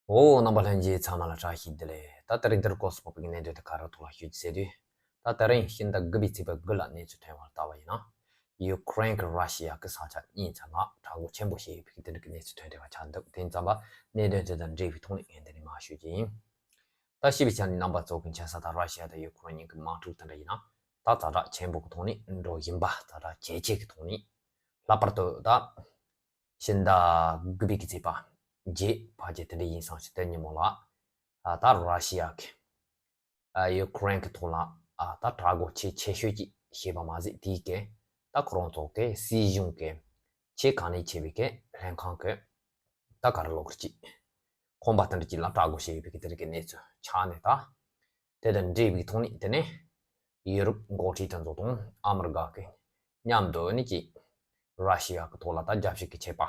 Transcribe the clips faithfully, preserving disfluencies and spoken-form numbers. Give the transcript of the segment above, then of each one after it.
འོ། རྣམ་པ་ལྷན་རྒྱས་ཚང་མ་ལ་བཀྲ་ཤིས་བདེ་ལེགས། ད་དེ་རིང་འདིར་སྐོར་སོགས་པའི་གནད་དོན་དེ་ག་རེ་ཐོག་ལ་ཞུ་རྒྱུ་ཟེར་དུས། ད་དེ་རིང་ཕྱི་ཟླ་དགུ་པའི་ཚེས་པ་དགུ་ལ་གནས་ཚུལ་ཐོན་པར་ལྟ་བ་ཡིན་ན། ཡུ་ཀེ་རེན་གྱིས་ར་ཤི་ཡ་གི་ས་ཆ་གཉིས་ཚང་མ་དྲག་རྒོལ་ཆེན་པོ་བྱས་ཡོད་པའི་དེ་འདྲ་གི་གནས་ཚུལ་ཐོན་བསྡད་པ་ཆགས་འདུག་དེ་ཙམ་པ་གནད་དོན་དེ་དང་འབྲེལ་བའི་ཐོག་ནས་ངས་འདི་ནས་མར་ཞུ་རྒྱུ་ཡིན། ད་ཤེས་པའི་ཆ་ནས་རྣམ་པ་ཚོ་གི་མཁྱེན་གསལ་ལྟར་ར་ཤི་ཡ་དང་ཡུ་ཀེ་རེན་གཉིས་ཀྱི་དམག་འཁྲུག་དེ་འདྲ་ཡིན་ན། ད་ཛ་དྲག་ཆེན་པོ་གི་ཐོག་ནས་འགྲོ་བཞིན་པ། ཛ་དྲག་ཇེ་ཆེ་གི་ཐོག་ནས། ལྷག་པར་དུ་ད་ཕྱི་ཟླ་དགུ་པའི་གི་ཚེས་པ་བརྒྱད་བར་གྱི་དེ་འདྲ་ཡིན་སང་ཞིག་དེ་ཉིན་མོ་ལ། ཨ། ད་ར་ཤི་ཡ་གིས་ཨ་ཡུ་ཀེ་རེན་གྱི་ཐོག་ལ། ཨ། ད་དྲག་རྒོལ་ཆེས་ཆེ་ཤོས་ཅིག་བྱས་པ་མ་ཟད། དེའི་གི་ད་ཁོ་རང་ཚོ་གི་སྲིད་གཞུང་གི་ཆེས་གལ་གནད་ཆེ་བའི་གི་ལྷན་ཁང་གི་ད་ག་རེ་ལབ་དགོས་རེད། ཁང་པ་དེ་འདྲ་ཅིག་ལ་དྲག་རྒོལ་བྱས་ཡོད་པའི་གི་དེ་འདྲ་གི་གནས་ཚུལ་ཆགས་ནས། ད་དེ་དང་འབྲེལ་བའི་ཐོག་ནས་དེ་ནས་ཡུ་རོབ་འགོ་ཁྲིད་དེ་ཚོ་དང་ཨ་མི་རི་ཀ་གི་མཉམ་དུ་ནི་ཅིག་ར་ཤི་ཡ་གི་ཐོག་ལ་ད་རྒྱབ་བཤིག་གི་ཆད་པ།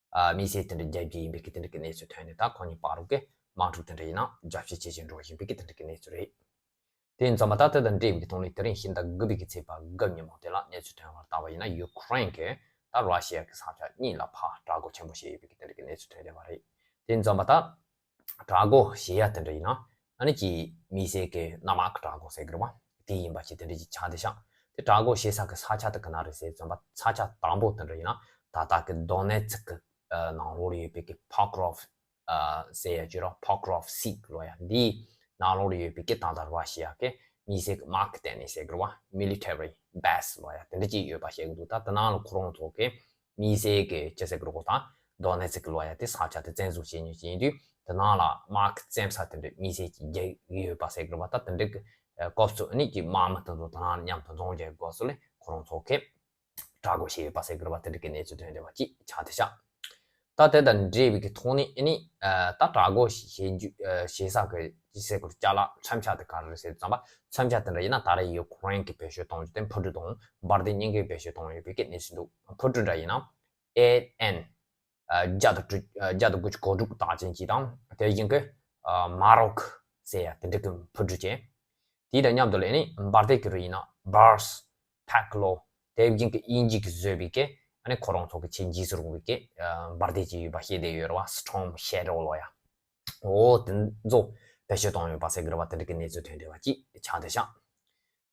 ཨ། དམིགས་བསལ་དེ་འདྲ་རྒྱག་རྒྱུ་ཡིན་པའི་གི་དེ་འདྲ་གི་གནས་ཚུལ་ཐོན་ནས། ད་ཁོ་གཉིས་བར་གྱི་དམག་འཁྲུག་དེ་འདྲ་ཡིན་ན་རྒྱབ་བཤིག་ཇེ་ཆེར་འགྲོ་བཞིན་པའི་གི་དེ་འདྲ་གི་གནས་ཚུལ་རེད། དེ་ཡིན་ཙང་མ་ད་དེ་དང་འབྲེལ་བའི་ཐོག་ནས་དེ་རིང་ཕྱི་ཟླ་དགུ་པའི་གི་ཚེས་པ་དགུ་ཉིན་མོ་དེ་ལ་གནས་ཚུལ་ཐོན་པར་ལྟ་བ་ཡིན་ན། ཡུ་ཀེ་རེན་གྱིས་ད་ར་ཤི་ཡ་གི་ས་ཆ་གཉིས་ལ་ཕར་དྲག་རྒོལ་ཆེན་པོ་བྱས་ཡོད་པའི་གི་དེ་འདྲ་གི་གནས་ཚུལ་ཐོན་བསྡད་པ་རེད། དེ་ཡིན་ཙང་མ་ད་དྲག་རྒོལ་བྱེད་ཡ་དེ་འདྲ་ཡིན་ན། ཨ་ནི་ཅིག་དམིགས་བསལ་གྱི་གནམ་དམག་གི་དྲག་རྒོལ་ཟེར་གི་རེད་བ། དེ་ཡིན་པ་ཞིག་དེ་འདྲ་ཅིག་ཆགས་བསྡད་ཤག་དེ་དྲག་རྒོལ་བྱེད་ས་གི་ས་ཆ་དེ་ག་ན་རེད་ཟེར་ཙམ་པ། ས་ཆ་དང་པོ་དེ་འདྲ་ཡིན་ན་ད་ལྟ་གི་དོ་ནེ་ཚིག་གི་ནང་ལོགས་ལ་ཡོད་པའི་གི་ཕོ་ཀྲོབ་ཟེར་ཡ་ཅིག་ར། ཕོ་ཀྲོབ་སིག་ལབ་ཡ་འདིའི་ནང་ལོགས་ལ་ཡོད་པའི་གི་ད་ལྟ་ར་ཤི་ཡ་གི་དམིགས་བསལ་གི་དམག་གི་ལྟེ་གནས་ཟེར་གི་རེད་བ། མི་ལི་ཊེ་རི་བེ་སི་ལབ་ཡ་དེ་འདྲ་ཅིག་ཡོད་པ་བཤད་གི་འདུག་ད་དེ་ནང་ལ་ཁོ་རང་ཚོ་གི་དམིགས་བསལ་གི་ཅི་ཟེར་གི་རེད་གོ། ད་དོ་ནེ་ཚིག་ལབ་ཡ་དེ་ས་ཆ་དེ་བཙན་བཟུང་བྱེད་མྱོང་ཅིག་ཡིན་དུས། དེ་ནང་ལ་དམག་གི་བཙན་ས་དེ་འདྲ་དམིགས་བསལ་གྱི་རྒྱག་གི་ཡོད་པ་ཟེར་གི་རེད་བ། ད་དེ་འདྲ་གི་སྐབས་སུ་ནི་གི་དམག་མི་དེ་ཚོ་དེ་ནང་མཉམ་དུ་འཛོམས་བྱས་སྐབས་སུ་ལ་ཁོ་རང་ཚོ་གི་དྲག་རྒོལ་བྱས་ཡོད་པ་ཟེར་གི་རེད་བ། དེ་འདྲ་གི་གནས་ཚུལ་ཐོན་བསྡད་པ་ཅིག་ཆགས་བསྡད་ཤག་ད་དེ་དང་འབྲེལ་བའི་གི་ཐོག་ནས་ཨ་ནི། ཨ། ད་དྲག་རྒོལ་བྱེད་རྒྱུ། ཨ། བྱེད་ས་གི་ཅི་ཟེར་དགོས། ཅ་ལག་མཚོན་ཆ་དེ་ག་རེ་རེད་ཟེར་ཙམ་པ། མཚོན་ཆ་དེ་འདྲ་ཡིན་ན་ད་རེས་ཡུ་ཀེ་རེན་གྱིས་བེད་སྤྱོད་གཏོང་རྒྱུ་དེ་འཕུར་གྲུ་དང་འབར་མདེལ་གཉིས་ཀ་བེད་སྤྱོད་གཏོང་ཡོད་པའི་གི་གནས་ཚུལ་འདུག་འཕུར་གྲུ་འདྲ་ཡིན་ན་ཨེ་ཨེན་ཨ་བརྒྱ་དང་དྲུག་ཨ་བརྒྱ་དང་དགུ་བཅུ་གོ་དྲུག་རྟགས་ཅན་གཅིག་དང་། དེ་བཞིན་གི་ཨ་མ་རོ་ཁ་ཟེར་ཡ་དེ་འདྲ་གི་འཕུར་གྲུ་ཅན། དེ་དང་མཉམ་དུ་ལ་ཨ་ནི་འབར་མདེལ་གྱི་རིགས་ཡིན་ན་བྷར་སི་ཕེ་ཀ་ལོ། དེ་བཞིན་གི་དབྱིན་ཇི་གིས་བཟོས་པའི་གི་ཨ་ནི་ཁོ་རང་ཚོ་གི་ཆེས་འཇིགས་སུ་རུང་བའི་གི་ཨ་འབར་མདེལ་ཅིག་ཡོད་པ་ཤེས་བསྡད་ཡོད་རེད་བ། སི་ཊོམ་ཤེ་ཌོ་ལབ་ཡ། འོ། དེ་ཚོ་བེད་སྤྱོད་གཏོང་ཡོད་པ་ཟེར་གི་རེད་བ། དེ་འདྲ་གི་གནས་ཚུལ་ཐོན་བསྡད་པ་ཅིག་ཆགས་བསྡད་ཤག་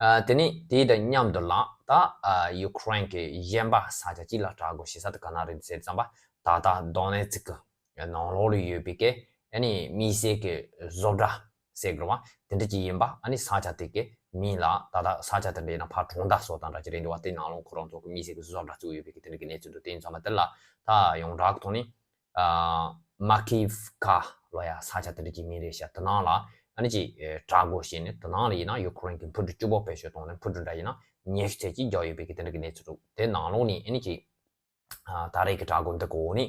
ཨ། དེ་ནས་དེ་དང་མཉམ་དུ་ལ་ད་ཨ་ཡུ་ཀེ་རེན་གྱིས་གཞན་པ་ས་ཆ་གཅིག་ལ་དྲག་རྒོལ་བྱེད་ས་དེ་ག་ན་རེད་ཟེར་ཙམ་པ། ད་ལྟ་དོ་ནེ་ཚིག་གི་ནང་ལོགས་ལ་ཡོད་པའི་གི་ཨ་ནི་དམིགས་བསལ་གྱི་བཟོ་གྲྭ་ཟེར་གི་རེད་བ། དེ་འདྲ་ཅིག་ཡིན་པ། ཨ་ནི་ས་ཆ་དེ་གི་མིང་ལ། ད་ལྟ་ས་ཆ་དེ་འདྲ་ཡིན་ན་ཕར་གྲོང་རྡལ་སོགས་དང་འདྲ་ཅིག་རེད་འདུག་བ། དེ་ནང་ལོགས་ཁོ་རང་ཚོ་གི་དམིགས་བསལ་གྱི་བཟོ་གྲྭ་བཙུགས་ཡོད་པའི་གི་དེ་འདྲ་གི་གནས་ཚུལ་འདུག་དེ་ཡིན་ཙང་མ་དེ་ལ་ད་ཡོངས་གྲགས་ཀྱི་ཐོག་ནས། ཨ། མ་ཁི་ཝི་ཀ་ལབ་ཡ་ས་ཆ་དེ་འདྲ་གི་མིང་རེད་ཤག་དེ་ནང་ལ་ཨ་ནི་ཅིག་ཨེ་དྲག་རྒོལ་བྱས་ནས། དེ་ནང་ལ་ཡིན་ན་ཡུ་ཀེ་རེན་གྱིས་འཕུར་གྲུ་བཅུ་པོ་བེད་སྤྱོད་བཏང་ནས། འཕུར་གྲུ་འདྲ་ཡིན་ན་ཉི་ཤུ་ཙམ་ཅིག་བརྒྱབ་ཡོད་པའི་གི་དེ་འདྲ་གི་གནས་ཚུལ་འདུག་དེ་ནང་ལོགས་ནས་ཨ་ནི་ཅིག་ཨ། ད་རེས་ཀྱི་དྲག་རྒོལ་འདི་གི་འོག་ནས།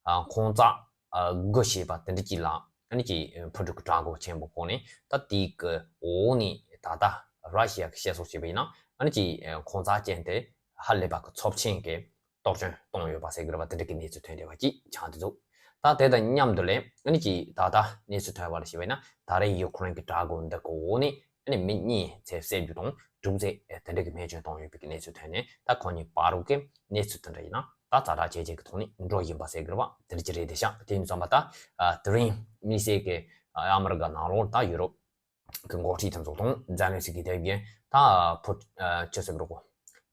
ཨ། ཁོང་ཚོ་ཨ་དགུ་བྱས་པ་དེ་འདྲ་ཅིག་ལ་ཨ་ནི་ཅིག་འཕུར་གྲུ་གི་དྲག་རྒོལ་ཆེན་པོ་བསྐོར་ནས། ད་དེའི་གི་འོག་ནས་ད་ལྟ་ར་ཤི་ཡ་གིས་བཤད་སྲོལ་བྱས་པ་ཡིན་ན། ཨ་ནི་ཅིག་ཨ་ཁོང་ཚོའི་རྐྱེན་དེ་ཧ་ལས་པ་གི་ཚབས་ཆེན་གྱི་གཏོར་སྐྱོན་བཏང་ཡོད་པ་ཟེར་གི་རེད་བ། དེ་འདྲ་གི་གནས་ཚུལ་ཐོན་བསྡད་པ་ཅིག་ཆགས་བསྡད་འདུག་ད་དེ་དང་མཉམ་དུ་ལ་ཨ་ནི་ཅིག་ད་ལྟ་གནས་ཚུལ་ཐོན་པ་ལ་བྱས་པ་ཡིན་ན། ད་རེས་ཡུ་ཀེ་རེན་གྱི་དྲག་རྒོལ་འདི་གི་འོག་ནས་ཨ་ནི་མི་གཉིས་ཚེ་བསད་རྒྱུ་དང་དྲུག་ཙམ་དེ་འདྲ་གི་རྨས་སྐྱོན་བཏང་ཡོད་པའི་གི་གནས་ཚུལ་ཐོན་ནས། ད་ཁོ་གཉིས་བར་གྱི་གནས་ཚུལ་དེ་འདྲ་ཡིན་ན་ད་ཛ་དྲག་ཇེ་ཆེ་གི་ཐོག་ནས་འགྲོ་བཞིན་པ་ཟེར་གི་རེད་བ། དེ་འདྲ་ཅིག་རེད་བསྡད་ཤག་དེ་ཡིན་ཙང་མ་ད་ཨ་དེ་རིང་དམིགས་བསལ་གྱི་ཨ་ཨ་མི་རི་ཀ་ནང་ལོགས་ད་ཡུ་རོབ་གི་འགོ་ཁྲིད་དེ་ཚོ་དང་། ཛེ་ལན་སི་ཀི་དེ་བཞིན་ད་ཕུ། ཨ། ཅི་ཟེར་གི་རེད་གོ།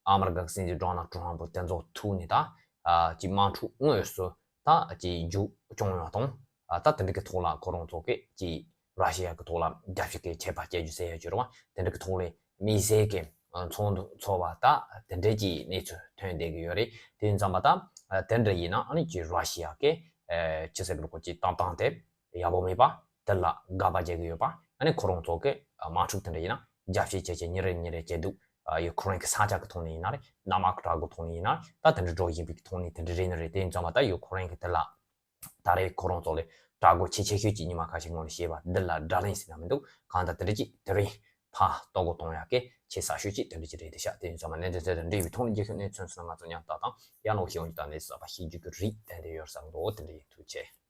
ཨ་མི་རི་ཀ་གི་སྲིད་འཛིན་ཌོ་ནལ་ཊམ་པ་དེ་ཚོ་ཐུག་ནས། ད་ཨ་ཅིག་དམག་འཁྲུག་དངོས་སུ་ད་ཅིག་མཇུག་སྐྱོང་ཡ་དང་། ཨ། ད་དེ་འདྲ་གི་ཐོག་ལ་ཁོ་རང་ཚོ་གིས་ཅིག་ར་ཤི་ཡ་གི་ཐོག་ལ་རྒྱབ་བཤིག་གི་ཆད་པ་བཅད་རྒྱུ་ཟེར་ཡ་ཅིག་ཡོད་རེད་བ། དེ་འདྲ་གི་ཐོག་ལ་དམིགས་བསལ་གྱི་ཚོགས་འདུ་ཚོགས་པ་ད་དེ་འདྲ་གི་གནས་ཚུལ་ཐོན་བསྡད་གི་ཡོད་རེད། དེ་ཡིན་ཙང་མ་ད་དེ་འདྲ་ཡིན་ན་ཨ་ནི་ཅིག་ར་ཤི་ཡ་གི་ཨ་ཅི་ཟེར་གི་རེད་གོ། ཅིག་བཏང་སྟངས་དེ་ཡག་པོ་མེད་པ། དེ་ལ་དགག་པ་བྱེད་ཀྱི་ཡོད་པ། ཨ་ནི་ཁོ་རང་ཚོ་གི་དམག་འཁྲུག་དེ་འདྲ་ཡིན་ན་རྒྱབ་བཤིག་བྱེད་བྱེད་ཉིན་རེ་ཉིན་རེ་བྱེད་འདུག་ཨ། ཡུ་ཀེ་རེན་གྱི་ས་ཆ་གི་ཐོག་ནས་ཡིན་ན་རེད། གནམ་དམག་གི་དྲག་རྒོལ་ཐོག་ནས་ཡིན་ན་རེད། ད་དེ་འདྲ་འགྲོ་བཞིན་པའི་ཐོག་ནས་དེ་འདྲ་རེད་ནི་རེད། དེ་ཡིན་ཙང་མ་ད་ཡུ་ཀེ་རེན་གྱིས་དེ་ལ་ད་རེས་ཁོ་རང་ཚོ་ལ་དྲག་རྒོལ་ཆེས་ཆེ་ཤོས་ཅིག་ཉི་མ་ཁ་ཤས་སྔོན་ནས་བྱས་པ་འདི་ལ་བརྡ་ལན་ཟེར་ན་མི་འདུག་གང་ལྟར་དེ་འདྲ་ཅིག་དེ་རིང་ཕར་གཏོར་རྒོལ་གཏོང་ཡག་གི་ཆེས་ཟབ་ཤོས་ཅིག་དེ་འདྲ་ཅིག་རེད་བསྡད་ཤག་དེ་ཡིན་ཙང་མ་གནད་དོན་དེ་དང་འབྲེལ་བའི་ཐོག་ནས་རྒྱལ་ཁབ་གནས་ཚུལ་ཚོ་ང་ཚོ་མཉམ་དུ་ལྟ་དང་། ཡང་ནོ་ཤེས་ཡོང་གི་ད་གནས་ཚུལ་གསར་པ་ཤེས་རྒྱུ་གི་རེད། ཏན་ཏན་ཡོད་བསམ་འདུག་དེ་འདྲ་ཡིན། ཐུགས་རྗེ་ཆེ།